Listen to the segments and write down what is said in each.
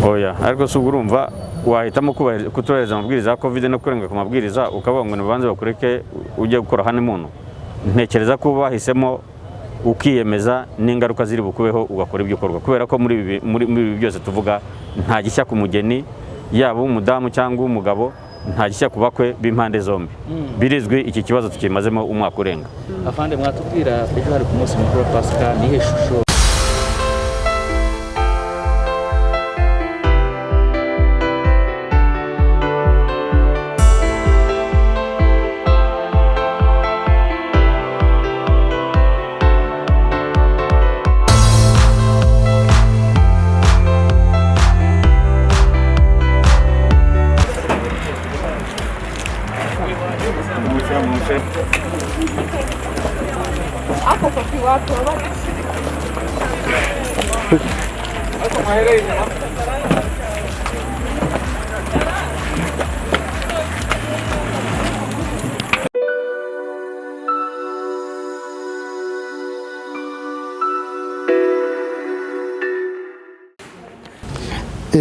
Oya, ariko si ubwo urumva wahitamo kutubahiriza amabwiriza ya COVID no kurenga ku mabwiriza, ukavuga ngo nibanze bakureke ujye gukora honeymoon? Ntekereza ko bahisemo ukiyemeza n'ingaruka ziri bukubeho, ugakora ibyo ukorwa, kubera ko muri ibi byose tuvuga nta gishya ku mugeni, yaba umudamu cyangwa umugabo, nta gishya ku bakwe b'impande zombi. Birizwi, iki kibazo tukimazemo umwaka urenga. Afande, mwatubwira, ejo hari ku munsi mukuru wa Pasika, nihe shusho?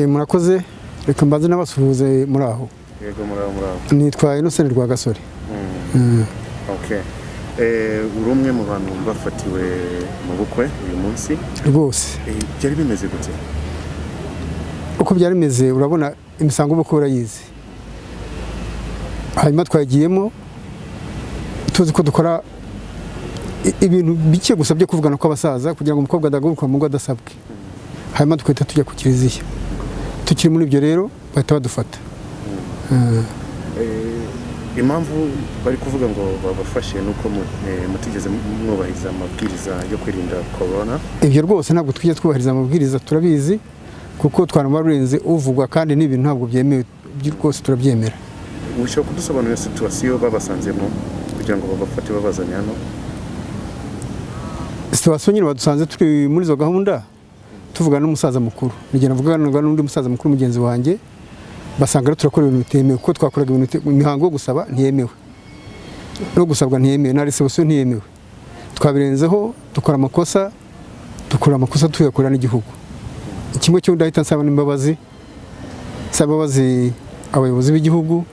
Murakoze, reka mbanze n'abasuhuze muri aho. Yego, muraho, muraho. Nitwa Innocent Rwagasore. Okay. Uri umwe mu bantu bafatiwe mu bukwe uyu munsi? Rwose. Byari bimeze gute? Uko byari bimeze, urabona imisango y'ubukwe urayizi. Hanyuma twagiyemo tuzi ko dukora ibintu bike gusa byo kuvugana kw'abasaza, kugira ngo umukobwa adahaguruka mu ngo adasabwe, hanyuma tugahita tujya ku kiliziya. Tukiri muri ibyo rero bahita badufata. Impamvu bari kuvuga ngo babafashe ni uko mutigeze mwubahiriza amabwiriza yo kwirinda corona. Ibyo rwose ntabwo tujya twubahiriza amabwiriza, turabizi, kuko twaruma rurenze uvugwa, kandi n'ibintu ntabwo byemewe rwose, turabyemera. Ushobora kudusobanurira situation babasanzemo kugira ngo babafate babazanye hano? Situation nyine badusanze turi muri izo gahunda, tuvugana n'umusaza mukuru, nigenda mvugana n'undi musaza mukuru mugenzi wanjye, basanga rero turakora ibintu bitemewe, kuko twakoraga ibintu imihango yo gusaba ntiyemewe, no gusabwa ntiyemewe, na reception ntiyemewe. Twabirenzeho, dukora amakosa, dukora amakosa tuyakorera n'igihugu. Kimwe cyo ndahita nsaba n'imbabazi, nsaba imbabazi abayobozi b'igihugu,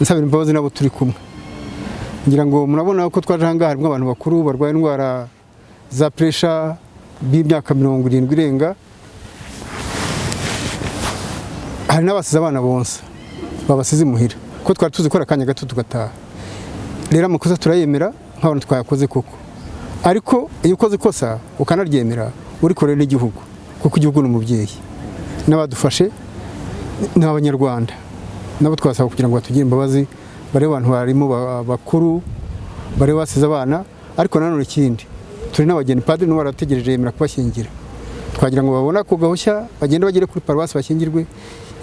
nsabira imbabazi n'abo turi kumwe. Ngira ngo murabona ko twaje aha ngaha harimo abantu bakuru barwaye indwara za pressure b'imyaka 70 irenga, hari n'abasize abana bonsa, babasize imuhira, ko twari tuzi ko ari akanya gato tugataha. Rero amakosa turayemera nk'abantu twayakoze koko, ariko iyo ukoze ikosa ukanaryemera, urikorera n'igihugu, kuko igihugu ni umubyeyi, n'abadufashe ni Abanyarwanda, nabo twasaba kugira ngo batugire imbabazi. Barebe abantu barimo bakuru, barebe basize abana. Ariko nanone ikindi, turi n'abageni, padiri n'ubu barategereje, yemera kubashyingira. Twagira ngo babone ako gahushya, bagende bagere kuri paruwasi bashyingirwe,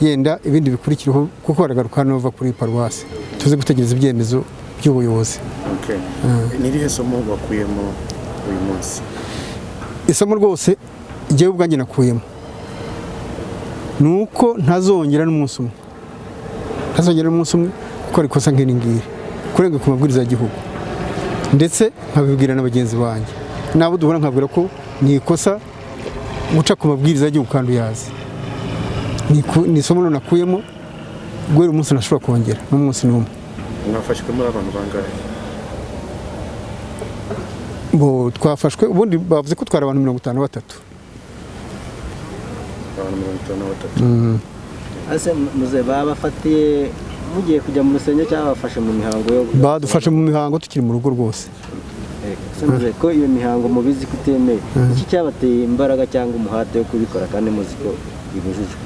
yenda ibindi bikurikireho, kuko baragaruka hano bava kuri paruwasi. Tuze gutegereza ibyemezo by'ubuyobozi. Okay. Ni irihe somo wakuyemo uyu munsi? Isomo rwose njyewe ubwanjye nakuyemo ni uko ntazongera n'umunsi umwe, ntazongera n'umunsi umwe gukora ikosa nk'iri ngiri, kurenga ku mabwiriza y'igihugu, ndetse nkabibwira na bagenzi banjye n'abo duhura, nkabwira ko ni ikosa guca ku mabwiriza y'igihugu kandi uyazi. Ni isomo rero nakuyemo, guhera umunsi ntashobora kongera n'umunsi n'umwe. Mwafashwe muri abantu bangahe? Bo twafashwe, ubundi bavuze ko twari abantu 53. Abantu 53. Ese muze, babafatiye mugiye kujya mu rusengero cyangwa babafashe mu mihango yo Badufashe mu mihango tukiri mu rugo rwose. Ese muze, ko iyo mihango mubizi ko itemewe, iki cyabateye imbaraga cyangwa umuhate wo kubikora kandi muzi ko bibujijwe?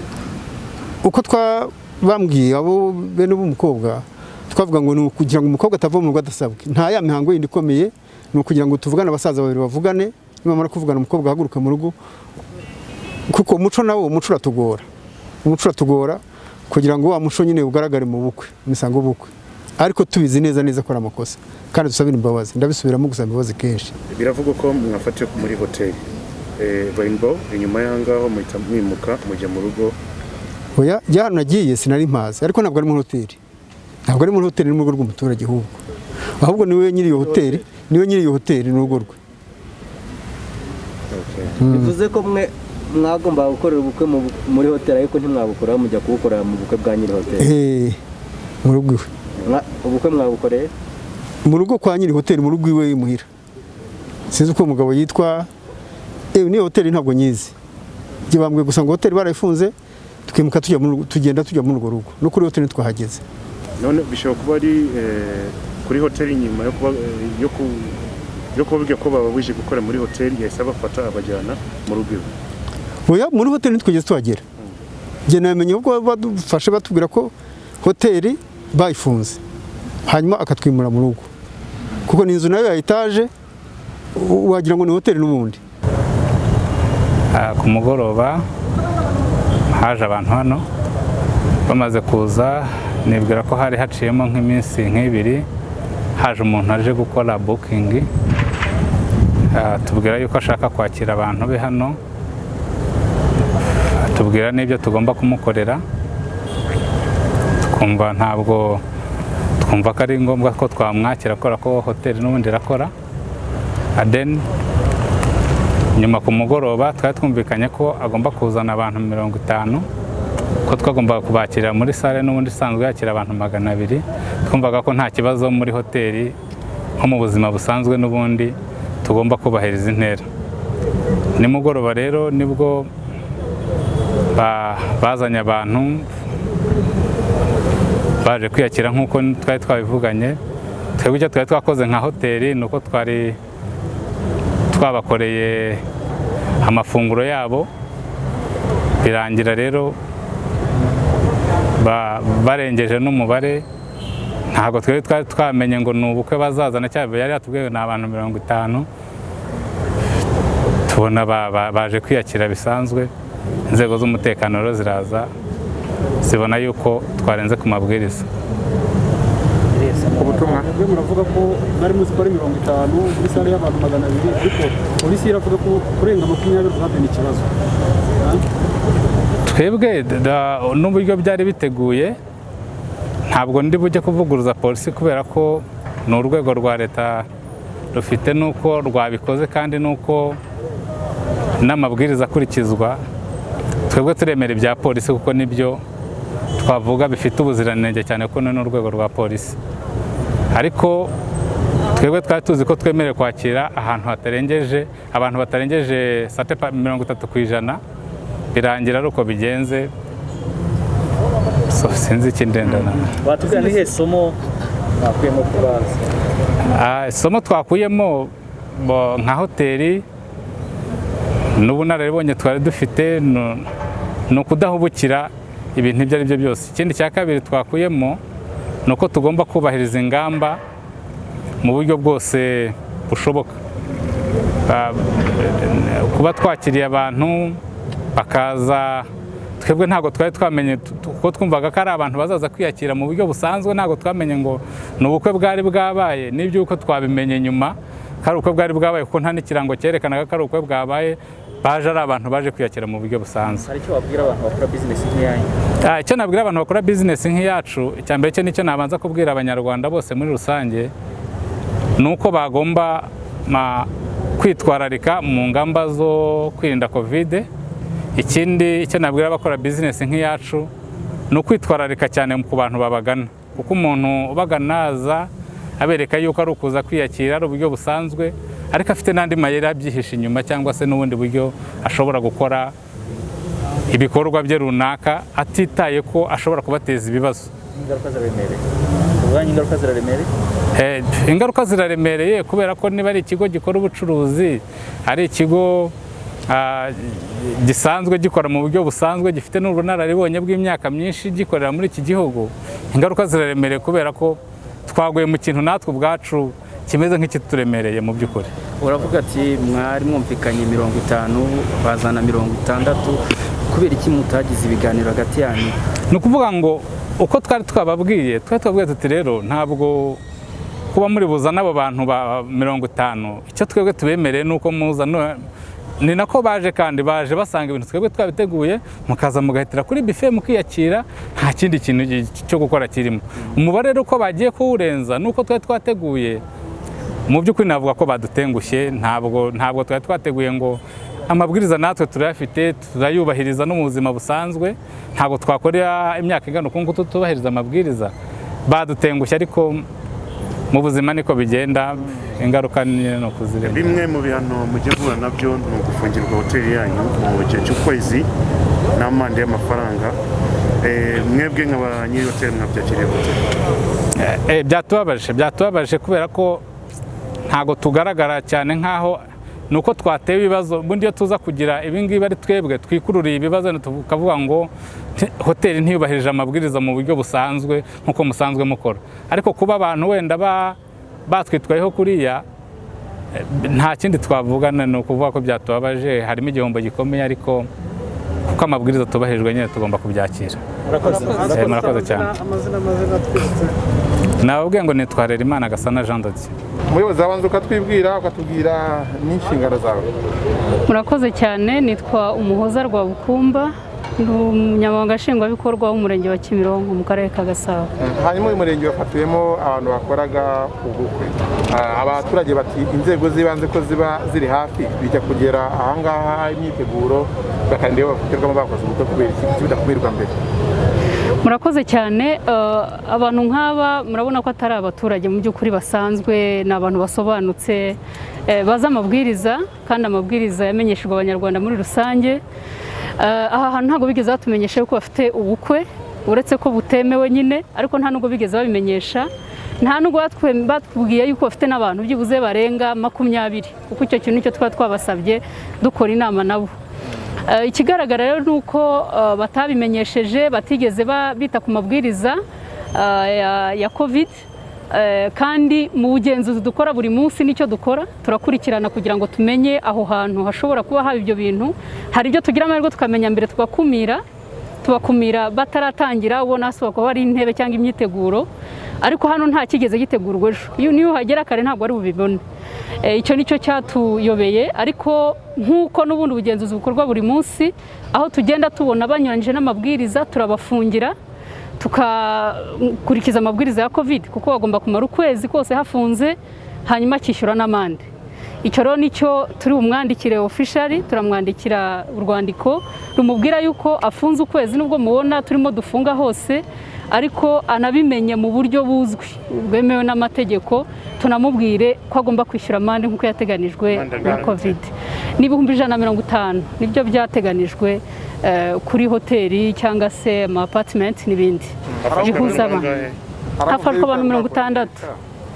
Uko twabambwiye abo bene b'umukobwa, twavuga ngo ni ukugira ngo umukobwa atava mu rugo adasabwe, nta ya mihango yindi ikomeye, ni ukugira ngo tuvugane, abasaza babiri bavugane, nibamara kuvugana umukobwa ahaguruka mu rugo, kuko umuco nawo, umuco uratugora, umuco uratugora kugira ngo wa muco nyine ugaragare mu bukwe, imisango y'ubukwe, ariko tubizi neza neza ko ari amakosa kandi dusabira imbabazi. Ndabisubiramo, gusaba imbabazi kenshi. Biravugwa ko mwafatiwe muri hoteli Rainbow, inyuma y'aho ngaho muhita mwimuka mujya mu rugo. Oya, jya hano nagiye sinari mpazi, ariko ntabwo ari muri hoteli, ntabwo ari muri hoteli, ni mu rugo rw'umuturage. Ahubwo niwe nyiri iyo hoteli, niwe nyiri iyo hoteli, ni urugo rwe. Okay. Bivuze ko mwe Mwagombaga gukorera ubukwe muri hoteli, ariko ntimwabukora, mujya kubukorera mu bukwe bwa nyiri hoteli. Mu rugo iwe. Ubukwe mwabukoreye mu rugo kwa nyiri hoteli, mu rugo iwe imuhira. Sinzi uko umugabo yitwa. Niyo hoteli ntabwo nyizi. Njye bambwiye gusa ngo hoteli barayifunze, twimuka tujya tugenda tujya muri urwo rugo, no kuri hoteli twahageze. None bishobora kuba ari kuri hoteli, nyuma yo kuba yo kubabwira ko bababujije gukora muri hoteli, yahise abafata abajyana mu rugo iwe? Oya, muri hoteli ntitwigeze tuhagera. Njye namenye ubwo badufashe batubwira ko hoteli bayifunze, hanyuma akatwimura mu rugo, kuko ni inzu nayo ya etaje, wagira ngo ni hoteli n'ubundi. Ku mugoroba haje abantu hano. Bamaze kuza, nibwira ko hari haciyemo nk'iminsi nk'ibiri, haje umuntu aje gukora booking, tubwira yuko ashaka kwakira abantu be hano, atubwira n'ibyo tugomba kumukorera. Twumva ntabwo twumva ko ari ngombwa ko twamwakira, kubera ko hoteli n'ubundi irakora. Then nyuma ku mugoroba twari twumvikanye ko agomba kuzana abantu 50, ko twagombaga kubakirira muri salle n'ubundi isanzwe yakira abantu 200. Twumvaga ko nta kibazo muri hoteli, nko mu buzima busanzwe n'ubundi tugomba kubahiriza intera. Nimugoroba rero nibwo bazanye abantu baje kwiyakira nk'uko twari twabivuganye. Twebwe icyo twari twakoze nka hoteli ni uko twari twabakoreye amafunguro yabo. Birangira rero barengeje n'umubare. Ntabwo twari twari twamenye ngo ni ubukwe bazazana cyangwa yari yatubwiye ni abantu 50. Tubona baje kwiyakira bisanzwe. Inzego z'umutekano rero ziraza, zibona yuko twarenze ku mabwiriza. Ubutumwa. Mwebwe muravuga ko mwari muzi ko ari 50 muri salle y'abantu 200, ariko polisi iravuga ko kurenga 20 ubwabyo ni ikibazo. Twebwe n'uburyo byari biteguye, ntabwo ndi bujye kuvuguruza polisi, kubera ko ni urwego rwa leta rufite n'uko rwabikoze kandi n'uko n'amabwiriza akurikizwa. Twebwe turemera ibya polisi, kuko nibyo twavuga bifite ubuziranenge cyane, kuko ni n'urwego rwa polisi. Ariko twebwe twari tuzi ko twemerewe kwakira ahantu hatarengeje abantu batarengeje 30%. Birangira ari uko bigenze. So, sinzi ikindendana. Watubwira ni ihe somo mwakuyemo kubaza? Isomo twakuyemo nka hoteli n'ubunararibonye twari dufite ni ukudahubukira ibintu ibyo ari byo byose. Ikindi cya kabiri twakuyemo ni uko tugomba kubahiriza ingamba mu buryo bwose bushoboka. Kuba twakiriye abantu bakaza, twebwe ntabwo twari twamenye, kuko twumvaga ko ari abantu bazaza kwiyakira mu buryo busanzwe. Ntabwo twamenye ngo ni ubukwe bwari bwabaye. N'iby'uko twabimenye nyuma ko ari ubukwe bwari bwabaye, kuko nta n'ikirango cyerekanaga ko ari ubukwe bwabaye. Baje ari abantu baje kwiyakira mu buryo busanzwe. Hari icyo wabwira abantu bakora bizinesi nk'iyanyu? Icyo nabwira abantu bakora bizinesi nk'iyacu, icya mbere cyo nicyo nabanza kubwira Abanyarwanda bose muri rusange, ni uko bagomba kwitwararika mu ngamba zo kwirinda Covid. Ikindi icyo nabwira abakora bizinesi nk'iyacu ni ukwitwararika cyane ku bantu babagana, kuko umuntu ubagana aza abereka yuko ari ukuza kwiyakira, ari uburyo busanzwe, ariko afite n'andi mayeri abyihishe inyuma, cyangwa se n'ubundi buryo ashobora gukora ibikorwa bye runaka, atitaye ko ashobora kubateza ibibazo. Ingaruka ziraremereye ubwanyu? Ingaruka ziraremereye? Ingaruka ziraremereye, kubera ko niba ari ikigo gikora ubucuruzi, ari ikigo gisanzwe gikora mu buryo busanzwe, gifite n'ubunararibonye bw'imyaka myinshi gikorera muri iki gihugu, ingaruka ziraremereye, kubera ko twaguye mu kintu natwe ubwacu kimeze nk'ikituremereye mu by'ukuri. Uravuga ati mwari mwumvikanye 50, bazana 60. Kubera iki mutagize ibiganiro hagati yanyu? Ni ukuvuga ngo uko twari twababwiye, twari twababwiye tuti rero ntabwo kuba muri buzane abo bantu ba 50, icyo twebwe tubemereye ni uko muza. Ni nako baje, kandi baje basanga ibintu twebwe twabiteguye, mukaza mugahitira kuri buffet mukiyakira, nta kindi kintu cyo gukora kirimo. Umubare rero uko bagiye kuwurenza nuko twari twateguye, mu by'ukuri navuga ko badutengushye. Ntabwo twari twateguye ngo Amabwiriza natwe turayafite, turayubahiriza no mu buzima busanzwe. Ntabwo twakorera imyaka ingana uku nguku tutubahiriza amabwiriza. Badutengushye, ariko mu buzima niko bigenda, ingaruka ni ukuzirenga. Bimwe mu bihano mujya guhura nabyo ni ugufungirwa hoteli yanyu mu gihe cy'ukwezi n'amande y'amafaranga. Mwebwe nka ba nyiri hoteli mwabyakiriye gute? Byatubabaje kubera ko ntabwo tugaragara cyane nk'aho ni uko twatewe ibibazo. Ubundi iyo tuza kugira ibi ngibi ari twebwe twikururiye ibibazo, tukavuga ngo hoteli ntiyubahirije amabwiriza mu buryo busanzwe nk'uko musanzwe mukora. Ariko kuba abantu wenda batwitwayeho kuriya, nta kindi twavuga, ni ukuvuga ko byatubabaje. Harimo igihombo gikomeye, ariko kuko amabwiriza tubahirijwe nyine tugomba kubyakira. Murakoze cyane. Amazina, amazina twese. Nababwiye ngo nitwa Harerimana Gasana Jean de Dieu. Umuyobozi, abanza ukatwibwira, ukatubwira n'inshingano zawe. Murakoze cyane. Nitwa Umuhoza Rwabukumba, ni umunyamabanga nshingwabikorwa w'Umurenge wa Kimironko mu Karere ka Gasabo. Hanyuma uyu murenge wafatiwemo abantu bakoraga ubukwe. Abaturage bati inzego z'ibanze ko ziba ziri hafi, bijya kugera ahangaha imyiteguro bakarinda iyo bafatirwamo bakoze ubukwe, kubera iki? Kuki bidakumirwa mbere? Murakoze cyane. Abantu nk'aba murabona ko atari abaturage mu by'ukuri basanzwe, ni abantu basobanutse, bazi amabwiriza, kandi amabwiriza yamenyeshejwe Abanyarwanda muri rusange. Aha hantu ntabwo bigeze batumenyesha yuko bafite ubukwe, uretse ko butemewe nyine, ariko nta nubwo bigeze babimenyesha, nta nubwo batubwiye yuko bafite n'abantu byibuze barenga 20, kuko icyo kintu nicyo twaba twabasabye dukora inama nabo. Ikigaragara rero ni uko batabimenyesheje, batigeze bita ku mabwiriza ya COVID. Kandi mu bugenzuzi dukora buri munsi, nicyo dukora, turakurikirana kugira ngo tumenye aho hantu hashobora kuba haba ibyo bintu. Hari ibyo tugira amahirwe tukamenya mbere, tugakumira, tubakumira bataratangira, ubona hasohoka kuba ari intebe cyangwa imyiteguro. Ariko hano nta kigeze gitegurwa ejo, iyo niyo uhagera kare ntabwo ari bubibone. Icyo nicyo cyatuyobeye. Ariko nk'uko n'ubundi bugenzuzi bukorwa buri munsi, aho tugenda tubona banyuranyije n'amabwiriza turabafungira, tukakurikiza amabwiriza ya COVID, kuko bagomba kumara ukwezi kose hafunze, hanyuma akishyura n'amande. Icyo rero nicyo turi bumwandikire officially, turamwandikira urwandiko rumubwira yuko afunze ukwezi, nubwo mubona turimo dufunga hose, ariko anabimenye mu buryo buzwi bwemewe n'amategeko. Tunamubwire ko agomba kwishyura amande nk'uko yateganijwe na COVID. Ni 150,000, nibyo byateganijwe kuri hoteli cyangwa se ama apartment n'ibindi bihuza abantu. Hafashwe abantu 60.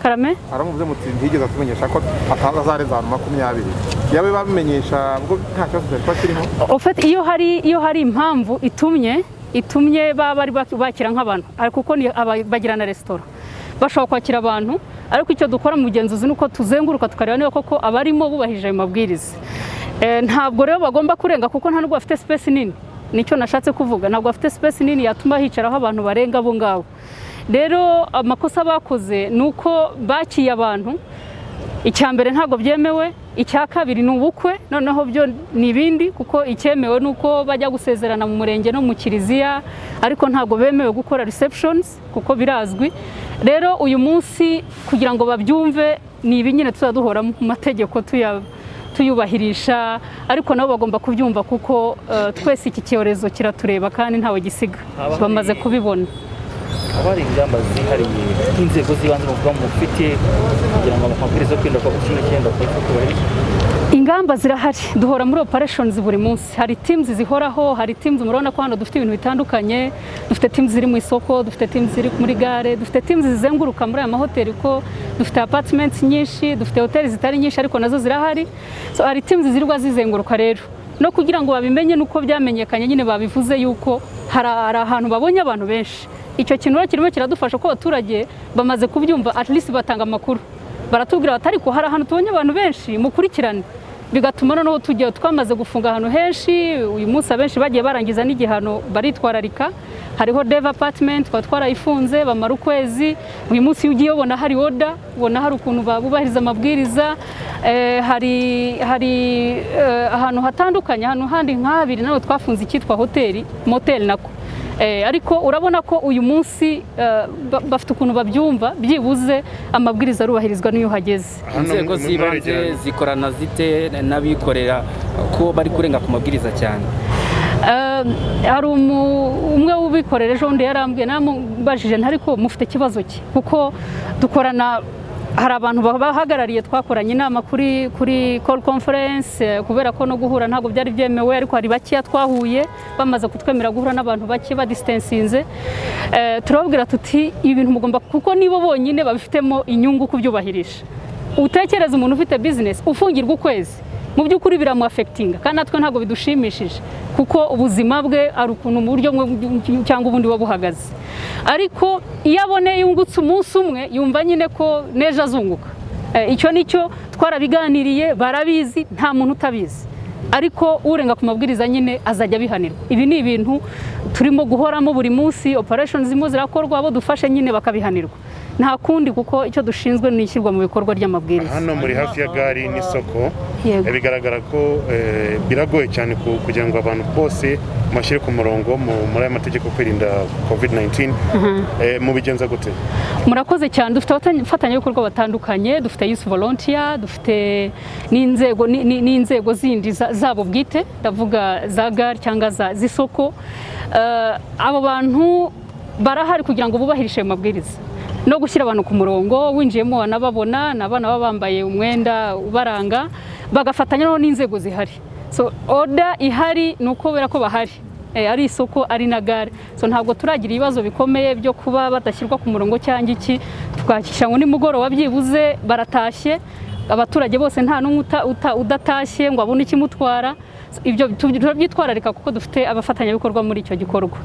Karame. Aramuvuze muti ntiyigeze atumenyesha ko ataza azarenza abantu 20. Yabe babimenyesha ubwo nta kibazo cyari kuba kirimo? En fait, iyo hari impamvu itumye baba bari bakira nk'abantu, ariko kuko ni bagira na resitora, bashobora kwakira abantu. Ariko icyo dukora mu bugenzuzi ni uko tuzenguruka tukareba niba koko abarimo bubahirije ayo mabwiriza. Ntabwo rero bagomba kurenga, kuko nta nubwo bafite space nini. Nicyo nashatse kuvuga, ntabwo bafite space nini yatuma hicaraho abantu barenga abo ngabo. Rero amakosa bakoze ni uko bakiye abantu. Icya mbere, ntabwo byemewe. Icya kabiri, ni ubukwe, noneho byo ni ibindi, kuko icyemewe ni uko bajya gusezerana mu murenge no mu kiliziya, ariko ntabwo bemewe gukora receptions kuko birazwi. Rero uyu munsi kugira ngo babyumve, ni ibi nyine tuzajya duhora mu mategeko tuyubahirisha, ariko nabo bagomba kubyumva, kuko twese iki cyorezo kiratureba kandi ntawe gisiga, bamaze kubibona. Haba hari ingamba zihariye nk'inzego z'ibanze muvuga mufite kugira ngo amabwiriza yo kwirinda COVID-19 akomeze kubahirizwa? Ingamba zirahari, duhora muri operations buri munsi. Hari teams zihoraho, hari teams, murabona ko hano dufite ibintu bitandukanye. Dufite teams ziri mu isoko, dufite teams ziri muri gare, dufite teams zizenguruka muri aya mahoteli, ko dufite apartments nyinshi, dufite hoteli zitari nyinshi ariko nazo zirahari. So hari teams zirirwa zizenguruka. Rero no kugira ngo babimenye nuko byamenyekanye nyine, babivuze yuko hari ahantu babonye abantu benshi. Icyo kintu rero kirimo kiradufasha ko abaturage bamaze kubyumva, at least batanga amakuru, baratubwira bati ariko hari ahantu tubonye abantu benshi, mukurikirane. Bigatuma noneho tujya twamaze gufunga ahantu henshi. Uyu munsi abenshi bagiye barangiza n'igihano, baritwararika. Hariho Deve Apartment twaba twarayifunze bamara ukwezi. Uyu munsi iyo ugiye ubona hari order, ubona hari ukuntu bubahiriza amabwiriza. Hari ahantu hatandukanye, ahantu handi nk'habiri nawe twafunze icyitwa hoteli, motel nako. Ariko urabona ko uyu munsi bafite ukuntu babyumva, byibuze amabwiriza arubahirizwa n'iyo uhageze. Inzego z'ibanze zikorana zite n'abikorera ko bari kurenga ku mabwiriza cyane? Hari umwe w'ubikorera ejo bundi yarambwiye, namubajije ariko mufite ikibazo ki, kuko dukorana, hari abantu bahagarariye, twakoranye inama kuri call conference, kubera ko no guhura ntabwo byari byemewe, ariko hari bakeya twahuye bamaze kutwemera guhura n'abantu bake badistancinze. Turababwira tuti ibi bintu mugomba, kuko nibo bonyine babifitemo inyungu kubyubahirisha. Utekereza umuntu ufite business ufungirwa ukwezi, mu by'ukuri biramuaffectinga, kandi natwe ntabwo bidushimishije, kuko ubuzima bwe ari ukuntu mu buryo bumwe cyangwa ubundi buba buhagaze. Ariko iyo aboneye yungutse umunsi umwe, yumva nyine ko n'ejo azunguka. Icyo nicyo twarabiganiriye, barabizi, nta muntu utabizi, ariko urenga ku mabwiriza nyine azajya abihanirwa. Ibi ni ibintu turimo guhoramo buri munsi, operations zirimo zirakorwa, abo dufashe nyine bakabihanirwa, nta kundi, kuko icyo dushinzwe ni ishyirwa mu bikorwa ry'amabwiriza. Hano muri hafi ya gare n'isoko. Yego. Bigaragara ko biragoye cyane kugira ngo abantu bose mushyire ku murongo muri aya mategeko kwirinda COVID-19. Mubigenza gute? Murakoze cyane. Dufite abafatanyabikorwa batandukanye, dufite youth volunteer, dufite n'inzego zindi zabo bwite, ndavuga za gare cyangwa z'isoko. Abo bantu barahari kugira ngo bubahirishe ayo mabwiriza no gushyira abantu ku murongo. Winjiyemo wanababona, ni abana baba bambaye umwenda ubaranga, bagafatanya noneho n'inzego zihari. So order ihari ni uko kubera ko bahari, ari isoko ari na gare, so ntabwo turagira ibibazo bikomeye byo kuba badashyirwa ku murongo cyangwa iki. Twakishyira ngo nimugoroba byibuze baratashye abaturage bose, nta n'umwe udatashye ngo abone ikimutwara. So, ibyo turabyitwararika kuko dufite abafatanyabikorwa muri icyo gikorwa.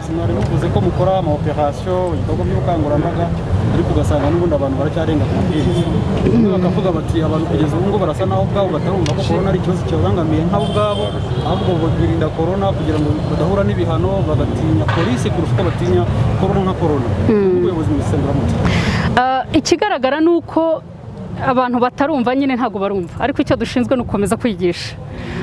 Mwari muvuze ko mukora ama operation, ibikorwa by'ubukangurambaga, ariko ugasanga n'ubundi abantu baracyarenga ku mabwiriza. Bamwe bakavuga bati abantu kugeza ubu ngubu barasa naho ubwabo batarumva ko korona ari ikibazo kibabangamiye nk'abo ubwabo, ahubwo birinda korona kugira ngo badahura n'ibihano, bagatinya polisi kurusha uko batinya korona nka korona. Ubuyobozi mubisengura mute? Ikigaragara ni uko abantu batarumva nyine, ntabwo barumva, ariko icyo dushinzwe ni ugukomeza kwigisha.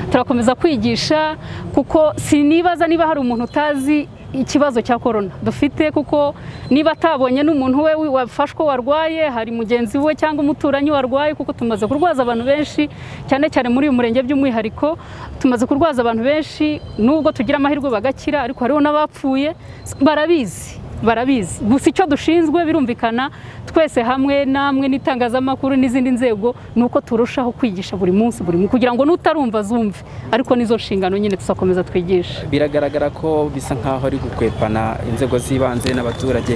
Turakomeza kwigisha, kuko sinibaza niba hari umuntu utazi ikibazo cya korona dufite, kuko niba atabonye n'umuntu we wafashwe warwaye, hari mugenzi we cyangwa umuturanyi warwaye, kuko tumaze kurwaza abantu benshi, cyane cyane muri uyu murenge by'umwihariko tumaze kurwaza abantu benshi. Nubwo tugira amahirwe bagakira, ariko hariho n'abapfuye. Barabizi, barabizi. Gusa icyo dushinzwe, birumvikana, twese hamwe namwe n'itangazamakuru n'izindi nzego, ni uko turushaho kwigisha buri munsi, buri munsi, kugira ngo n'utarumva azumve. Ariko nizo nshingano nyine, tuzakomeza twigishe. Biragaragara ko bisa nkaho ari gukwepana inzego z'ibanze n'abaturage.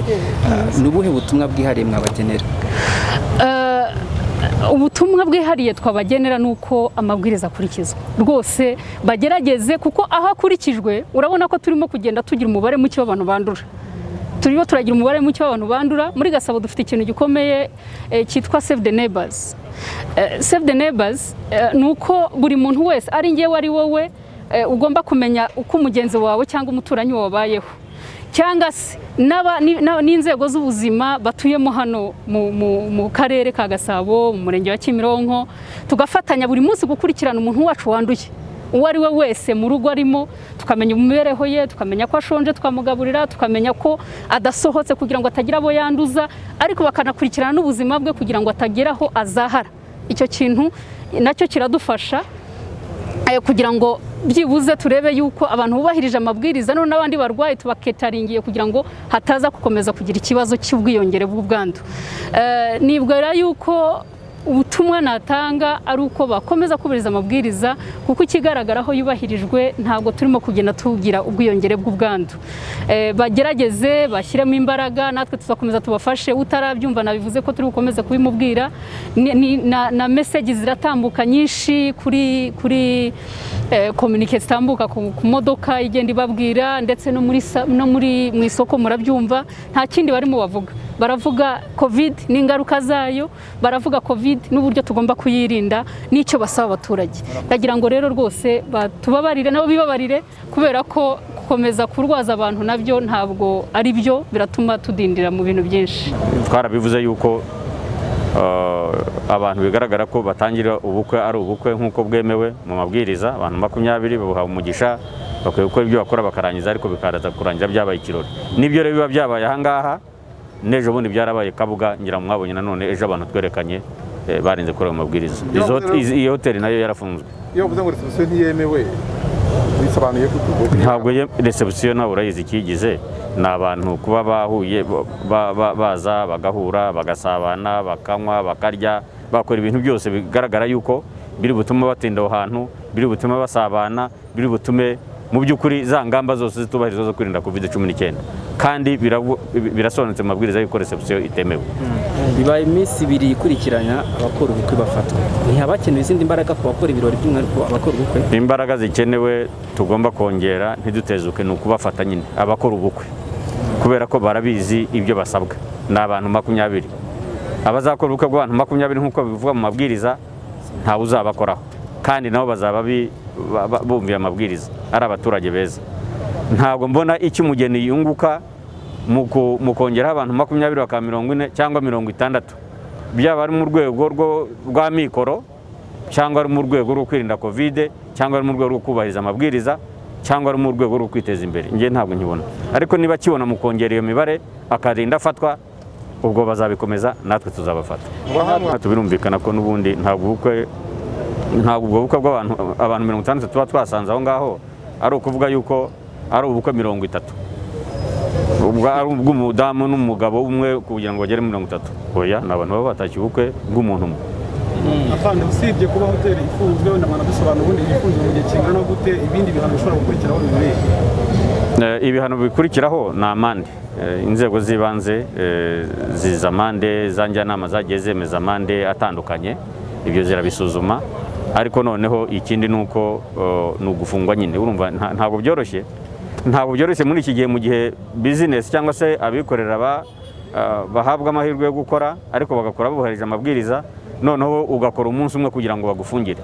Ni ubuhe butumwa bwihariye mwabagenera? Ubutumwa bwihariye twabagenera ni uko amabwiriza akurikizwa rwose, bagerageze, kuko aho akurikijwe urabona ko turimo kugenda tugira umubare muke w'abantu bandura, turimo turagira umubare muke w'abantu bandura. Muri Gasabo dufite ikintu gikomeye cyitwa Save the Neighbors. Save the Neighbors ni uko buri muntu wese, ari njyewe ari wowe, ugomba kumenya uko umugenzi wawe cyangwa umuturanyi wawe abayeho, cyangwa se n'inzego z'ubuzima batuyemo hano mu karere ka Gasabo, mu murenge wa Kimironko, tugafatanya buri munsi gukurikirana umuntu wacu wanduye uwo ari we wese mu rugo arimo, tukamenya imibereho ye, tukamenya ko ashonje tukamugaburira, tukamenya ko adasohotse kugira ngo atagira abo yanduza, ariko bakanakurikirana n'ubuzima bwe kugira ngo atageraho azahara. Icyo kintu nacyo kiradufasha kugira ngo byibuze turebe yuko abantu bubahirije amabwiriza, none n'abandi barwayi tubaketaringiye kugira ngo hataza gukomeza kugira ikibazo cy'ubwiyongere bw'ubwandu. Nibwira yuko ubutumwa natanga ari uko bakomeza kubahiriza amabwiriza, kuko ikigaragara aho yubahirijwe ntabwo turimo kugenda tugira ubwiyongere bw'ubwandu. Bagerageze bashyiremo imbaraga, natwe tuzakomeza tubafashe. Utarabyumva nabivuze ko turi bukomeze kubimubwira. Na message ziratambuka nyinshi kuri communique zitambuka ku modoka igenda ibabwira, ndetse no muri mu isoko murabyumva, nta kindi barimo bavuga, baravuga COVID n'ingaruka zayo, baravuga COVID n'uburyo tugomba kuyirinda, n'icyo basaba abaturage. Ndagira ngo rero rwose batubabarire, nabo bibabarire, kubera ko gukomeza kurwaza abantu nabyo ntabwo ari byo, biratuma tudindira mu bintu byinshi. Twarabivuze yuko abantu bigaragara ko batangira ubukwe ari ubukwe nk'uko bwemewe mu mabwiriza, abantu 20 babuhawe umugisha. Bakwiye gukora ibyo bakora bakarangiza, ariko bikaraza kurangira byabaye ikirori. Nibyo rero biba byabaye ahangaha, n'ejo bundi byarabaye Kabuga, ngira ngo mwabonye nanone ejo abantu twerekanye barenze kuri ayo mabwiriza. Iyi hoteli nayo yarafunzwe. Iyo bavuze ngo reception ntiyemewe, bisobanuye gute? Ntabwo reception nawe urayizi ikiyigize, ni abantu kuba bahuye, baza bagahura, bagasabana, bakanywa, bakarya, bakora ibintu byose bigaragara yuko biri butume batinda aho hantu, biri butume basabana, biri butume mu by'ukuri za ngamba zose zitubahirizwa zo kwirinda COVID-19, kandi birasobanutse mu mabwiriza y'uko reception itemewe. Bibaye iminsi 2 ikurikiranya abakora ubukwe bafatwa, ntihabakenewe izindi mbaraga ku bakora ibirori, by'umwihariko abakora ubukwe? Imbaraga zikenewe tugomba kongera ntidutezuke ni ukubafata nyine abakora ubukwe, kubera ko barabizi ibyo basabwa. Ni abantu 20, abazakora ubukwe bw'abantu 20 nk'uko bivugwa mu mabwiriza ntawe uzabakoraho, kandi nabo bazaba bumviye amabwiriza, ari abaturage beza. Ntabwo mbona icyo umugeni yunguka mu kongeraho abantu 20 bakaba 40 cyangwa 60, byaba ari mu rwego rwa mikoro, cyangwa ari mu rwego rwo kwirinda Covid, cyangwa ari mu rwego rwo kubahiriza amabwiriza, cyangwa ari mu rwego rwo kwiteza imbere. Njye ntabwo nkibona, ariko niba kibona mu kongera iyo mibare akarinda afatwa, ubwo bazabikomeza natwe tuzabafata. Birumvikana ko n'ubundi ntabwo ubukwe, ntabwo ubwo bukwe bw'abantu abantu 60 tuba twasanze aho ngaho ari ukuvuga yuko ari ubukwe 30, ubwo ari ubw'umudamu n'umugabo umwe kugira ngo bagere 30. Oya, ni abantu baba batashye ubukwe bw'umuntu umwe. Afande, usibye kuba hoteli ifunzwe, wenda mwanadusobanura ubundi ifunzwe mu gihe kingana gute, ibindi bihano bishobora gukurikiraho ni ibihe? Ibihano bikurikiraho ni amande. Inzego z'ibanze ziza amande, za njyanama zagiye zemeza amande atandukanye, ibyo zirabisuzuma. Ariko noneho ikindi ni uko ni ugufungwa nyine. Urumva ntabwo byoroshye, ntabwo byoroshye muri iki gihe, mu gihe business cyangwa se abikorera bahabwa amahirwe yo gukora, ariko bagakora bubahirije amabwiriza, noneho ugakora umunsi umwe kugira ngo bagufungire.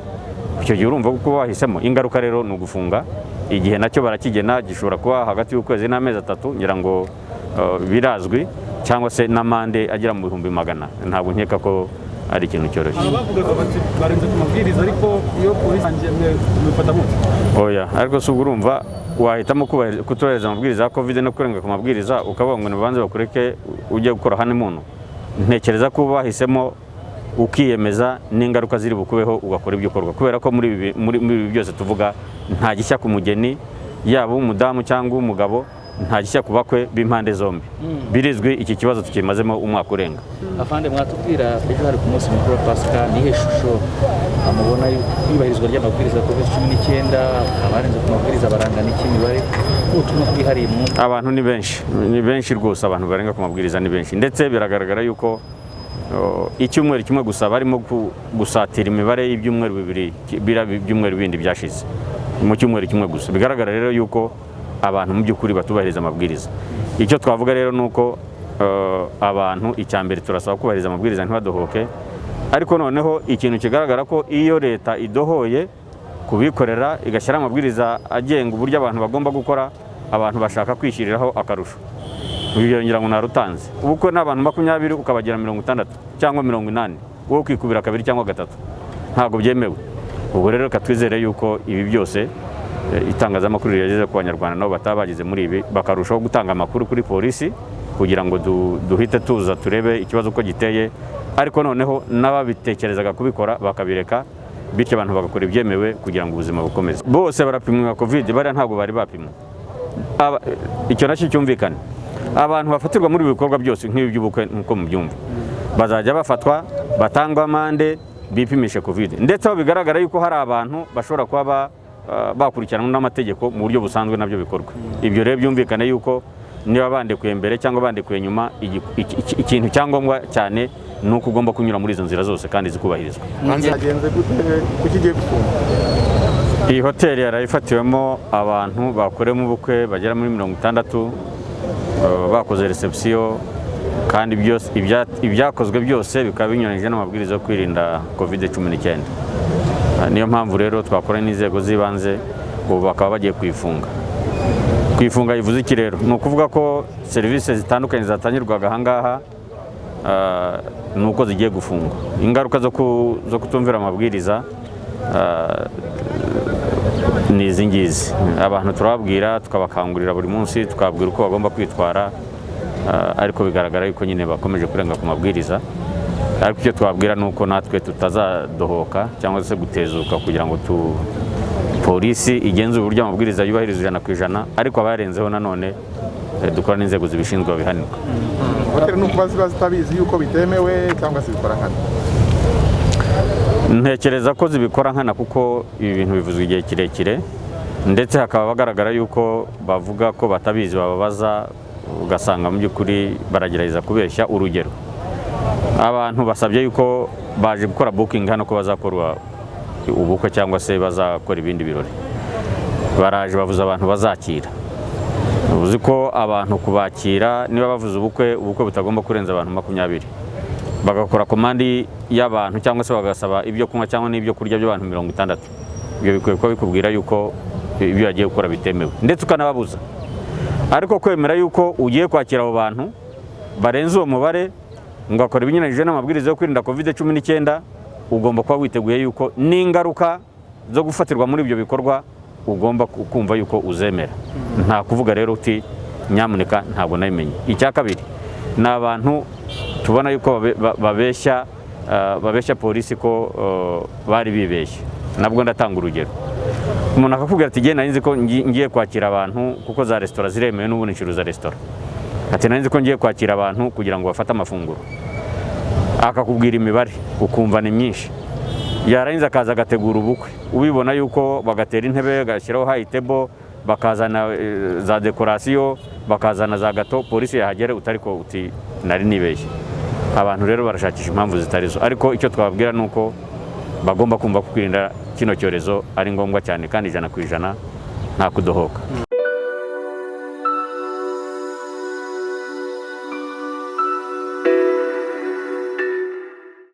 Icyo gihe urumva ko wahisemo. Ingaruka rero ni ugufunga, igihe nacyo barakigena, gishobora kuba hagati y'ukwezi n'amezi 3, ngira ngo birazwi, cyangwa se n'amande agera mu 100,000. Ntabwo nkeka ko ari ikintu cyoroshye. Abavugaga bati barenze ku mabwiriza, ariko iyo polisi mubifata mute? Oya, ariko si urumva wahitamo kutubahiriza amabwiriza ya Covid no kurenga ku mabwiriza, ukavuga ngo nibanze bakureke ujye gukora honeymoon. Ntekereza ko bahisemo ukiyemeza n'ingaruka ziri bukubeho, ugakora ibyo ukorwa, kubera ko muri ibi byose tuvuga nta gishya ku mugeni, yaba umudamu cyangwa umugabo, nta gishya ku bakwe b'impande zombi. Birizwi, iki kibazo tukimazemo umwaka urenga. Afande, mwatubwira ejo hari ku munsi mukuru wa Pasika, nihe shusho mubona iyubahirizwa ry'amabwiriza ya COVID-19, abarenze ku mabwiriza barangana iki, imibare, ubutumwa bwihariye mu Abantu ni benshi, ni benshi rwose, abantu barenga ku mabwiriza ni benshi, ndetse biragaragara yuko icyumweru kimwe gusa barimo gusatira imibare y'ibyumweru 2 bira ibyumweru bindi byashize, mu cyumweru kimwe gusa. Bigaragara rero yuko abantu mu by'ukuri batubahiriza amabwiriza. Icyo twavuga rero ni uko abantu, icya mbere turasaba kubahiriza amabwiriza ntibadohoke. Ariko noneho ikintu kigaragara ko iyo leta idohoye kubikorera, igashyira amabwiriza agenga uburyo abantu bagomba gukora, abantu bashaka kwishyiriraho akarusho. Urugero ngira ngo narutanze, ubukwe ni abantu 20 ukabagira 60 cyangwa 80, wowe ukikubira 2 cyangwa 3, ntabwo byemewe. Ubwo rero reka twizere yuko ibi byose itangazamakuru rigeze ku Banyarwanda, nabo bataba bageze muri ibi, bakarushaho gutanga amakuru kuri polisi kugira ngo duhite tuza turebe ikibazo uko giteye, ariko noneho n'ababitekerezaga kubikora bakabireka, bityo abantu bagakora ibyemewe kugira ngo ubuzima bukomeze. Bose barapimwa Covid, bariya ntabwo bari bapimwa. Icyo nacyo cyumvikane, abantu bafatirwa muri ibi bikorwa byose nk'ibi by'ubukwe nk'uko mubyumva, bazajya bafatwa, batangwa amande, bipimishe Covid, ndetse aho bigaragara yuko hari abantu bashobora kuba bakurikiranwa n'amategeko mu buryo busanzwe, nabyo bikorwa. Ibyo rero byumvikane yuko niba bandekuye mbere cyangwa bandekuye nyuma, ikintu cyangombwa cyane ni uko ugomba kunyura muri izo nzira zose kandi zikubahirizwa. Hagenze gute? Kuki igiye gufungwa? Iyi hoteli yarayifatiwemo abantu bakoreyemo ubukwe bagera muri 60, bakoze reception, kandi byose ibyakozwe byose bikaba binyuranyije n'amabwiriza yo kwirinda COVID-19. Niyo mpamvu rero twakora n'inzego z'ibanze, ubu bakaba bagiye kuyifunga. Kuyifunga bivuze iki rero? Ni ukuvuga ko serivisi zitandukanye zatangirwaga aha ngaha ni uko zigiye gufungwa. Ingaruka zo kutumvira amabwiriza. Ni izi ngizi. Abantu turababwira, tukabakangurira buri munsi, tukababwira uko bagomba kwitwara, ariko bigaragara yuko nyine bakomeje kurenga ku mabwiriza. Ariko icyo twabwira ni uko natwe tutazadohoka cyangwa se gutezuka kugira ngo tu polisi igenzure uburyo amabwiriza yubahiriza 100%, ariko abayarenzeho nanone dukora n'inzego zibishinzwe babihanirwa. Hoteli ni ukuba ziba zitabizi yuko bitemewe cyangwa se zibikora nkana? Ntekereza ko zibikora nkana, kuko ibi bintu bivuzwe igihe kirekire, ndetse hakaba bagaragara yuko bavuga ko batabizi, bababaza ugasanga mu by'ukuri baragerageza kubeshya. Urugero, abantu basabye yuko baje gukora booking hano ko bazakora ubukwe cyangwa se bazakora ibindi birori, baraje bavuze abantu bazakira. Uzi ko abantu kubakira, niba bavuze ubukwe, ubukwe butagomba kurenza abantu 20, bagakora komandi y'abantu cyangwa se bagasaba ibyo kunywa cyangwa n'ibyo kurya by'abantu 60, ibyo bikwiye kuba bikubwira yuko ibyo bagiye gukora bitemewe, ndetse ukanababuza. Ariko kwemera yuko ugiye kwakira abo bantu barenze uwo mubare ngo akora ibinyuranyije n'amabwiriza yo kwirinda COVID-19, ugomba kuba witeguye yuko n'ingaruka zo gufatirwa muri ibyo bikorwa ugomba kumva yuko uzemera. Nta kuvuga rero uti nyamuneka ntabwo nabimenye. Icya kabiri ni abantu tubona yuko babeshya polisi ko bari bibeshye. Nabwo ndatanga urugero, umuntu akakubwira ati: "Nari nzi ko ngiye kwakira abantu kuko za resitora ziremewe, n'ubundi ncuruza resitora." Ati: "Nari nzi ko ngiye kwakira abantu kugira ngo bafate amafunguro." Akakubwira imibare ukumva ni myinshi, yarangiza akaza agategura ubukwe, ubibona yuko bagatera intebe, bagashyiraho high table, bakazana za décoration, bakazana za gâteau, polisi yahagera utari ko uti nari nibeshye. Abantu rero barashakisha impamvu zitari zo, ariko icyo twababwira ni uko bagomba kumva ko kwirinda kino cyorezo ari ngombwa cyane kandi 100% nta kudohoka.